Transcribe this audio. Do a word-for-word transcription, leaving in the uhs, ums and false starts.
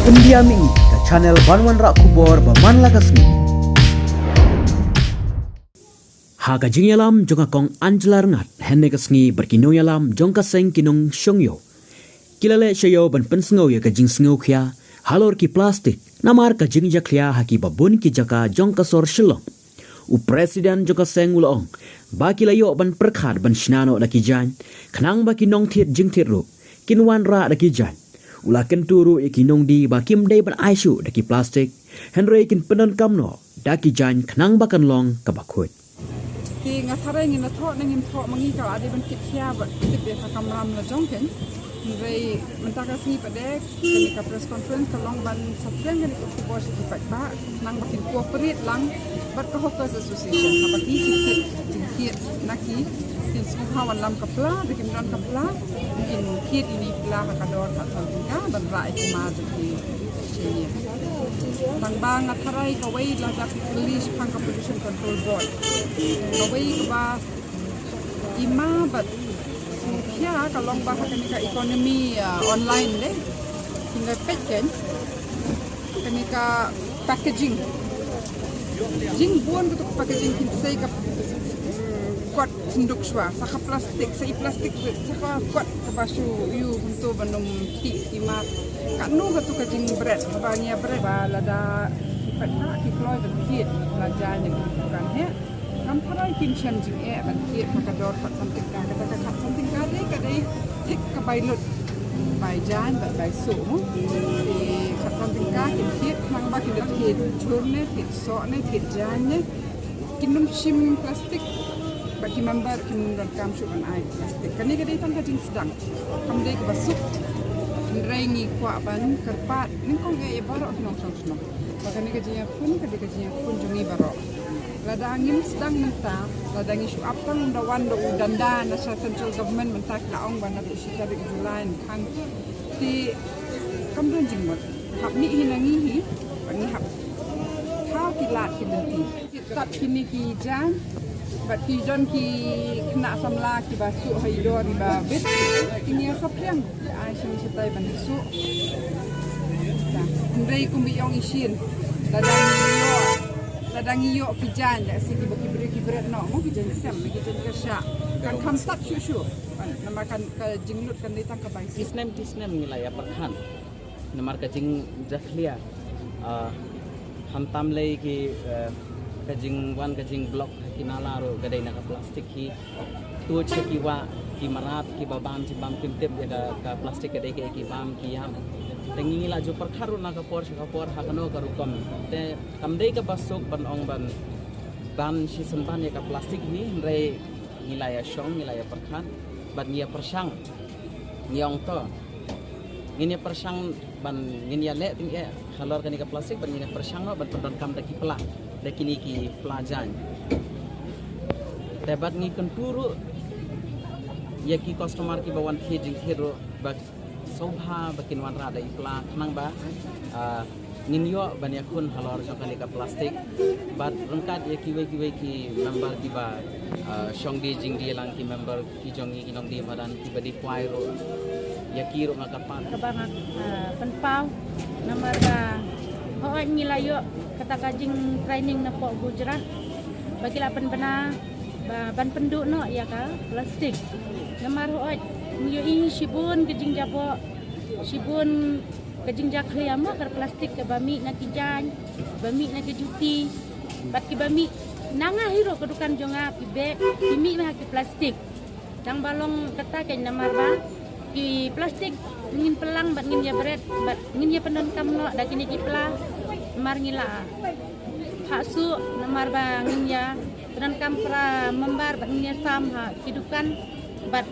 India Mini, ka channel ban wanrah khubor ba man la ka sngi. Ha ka jingïalam jong ka Kong Angela Rngat, hynne ka sngi bad ki nongïalam jong ka seng ki nongshong ïew ki la leit sha ïew ban pynsngew ïa ka jingsngewkhia halor ki plastik namar ka jingjakhlia ha ki babun ki jaka jong ka sor Shillong. U president jong ka seng u la ong ba ki la ïoh ban pyrkhat ban shna noh da ki jaiñ khnang ba ki nongthied jingthied ruh kin wanrah da ki jaiñ. U la kyntu ruh ïa ki nongdie ba kim dei ban ai shuh da ki plastik, hynrei kin pyndonkam noh da ki jaiñ khnang ba kan long kaba khuid. Te nga tharai ngin la thoh ne ngim thoh ma ngi ka la dei ban kit khia bad tip ïa ka kamram la jong kein. Hynrei mynta ka sngi pat de kane ka press conference ka long ban saphriang kane ka khubor sha ki paidbah khnang ba kin cooperate lang bad ka Hawkers Association haba ki ki thied jingthied na ki kin sngewbha wan lam ka pla, da kim don ka pla kin thied ïa i pla ha ka dor khatsan tyngka ban rah ïa ki mar jong ki. Tang ba nga tharai kawei la da ki kylli shaphang ka Pollution Control Board. Kawei kaba i ma bad sngewkhia ka long ba ha kane ka economy, ah, online de. Kin da peit kein kane ka packaging. Jingbun katu ka packaging kin sei ka, mm, kot synduk shuwa, sa ka plastik, sa i plastik, sa ka kot kaba shu ïoh kumto ban ym khih i mar. Katno katu ka jingbret, haba ngi ïa bret ba lada ki paidbah ki kloi ban thied la jaiñ na ki dukan heh. Ngam tharai kin shem jingeh ban thied ha ka dor khatsan tyngka, kata ka khatsan tyngka dei ka dei thik ka bai lut, bai jaiñ bad bai suh mo. Te khatsan tyngka kin thied khnang ba kin da thied jhur ne, thied soh ne, thied jaiñ ne. Kin ym shim plastik, ba ki member kim donkam shuh ban ai plastik. Kane ka dei tang ka jingsdang, kam dei kaba suk. Hynrei ngi kwah ban kyrpad nyngkong eh ïa baroh ki nongshong shnong ba kane ka jingïakhun ka dei ka jingïakhun jong ngi baroh. Lada ngim sdang mynta, lada ngi shu ap tang da wan da u danda na sha central government mynta ki la ong ba naduh shi tarik July yn khang. Te kam don jingmut. Hap mih hi na ngi hi, ba ngi hap thaw ki lad ki lynti. Tap kine ki jaiñ bad ki don ki khynnah samla kiba suh ha i dor iba bit. Kine ïa saphriang ïa ai sha ngi shatai ban suh. Hynrei kumba ong i shin, lada ngi ïoh, lada ngi ïoh ki jaiñ, lehse kiba ki briew ki bret noh mo, ki jaiñ sem, ki jaiñ kyrshah, kan kham sat shuh shuh. Namar kan ka jinglut kan dei tang ka bai. Ki snem ki snem ngi la ïa pyrkhat namar ka jingjakhlia, ah, khamtam lei ki, eh, ka jingwan ka jingblock ha ki nala ruh ka dei na ka plastik hi. Tuid sha ki wah ki mrad kiba bam jingbam kim tip ïa ka, ka plastik ka dei kaei, ki bam ki ïap. Te ngi la ju pyrkhat ruh na ka por sha ka por ha kano ka rukom. Te kam dei kaba suk ban ong ban ban shisien ban ïa ka plastik hi, hynrei ngi la ïa shong, ngi la ïa pyrkhat bad ngi ïa pyrshang. Ngi ong to ngin ïa pyrshang ban ngin ïa leh tyngeh halor kane ka plastik bad ngin ïa pyrshang noh ban pyndonkam da ki pla, da kine ki pla jaiñ. Te bad ngi kyntu ruh ïa ki customer kiba wan thied jingthied ruh ba sngewbha ba kin wanrah da i pla khnang ba, ah, ngin ïoh ban ïakhun halor jong kane ka plastik. Bad ryngkat ïa kiwei kiwei ki member kiba, ah, shong die jingdie lang, ki member ki jong ngi ki nongdie madan kiba dei kwai ruh, ïa ki ruh nga kyrpad. Kaba nga, ah, pynpaw namar ba hooid ngi la ïoh kata ka jingtraining napoh Gujarat ba ki la pynbna ba ban pynduh noh ïa ka plastik. Namar hooid ngi ïohi shibun ka jingjaboh, shibun ka jingjakhlia mo ka plastik kaba mih na ki jaiñ, ba mih na ki juti, bad kiba mih na nga hi ruh ka dukan jong nga ki bag, ki mih na ki plastik. Tang ba long kata kein namar ba ki plastik ngin pynlang bad ngin ïa bret bad ngin ïa pyndonkam noh da kine ki pla. Namar ngi la hap suh namar ba ngin ïa pyndonkam para member bad ngin ïa sam ha ki dukan bad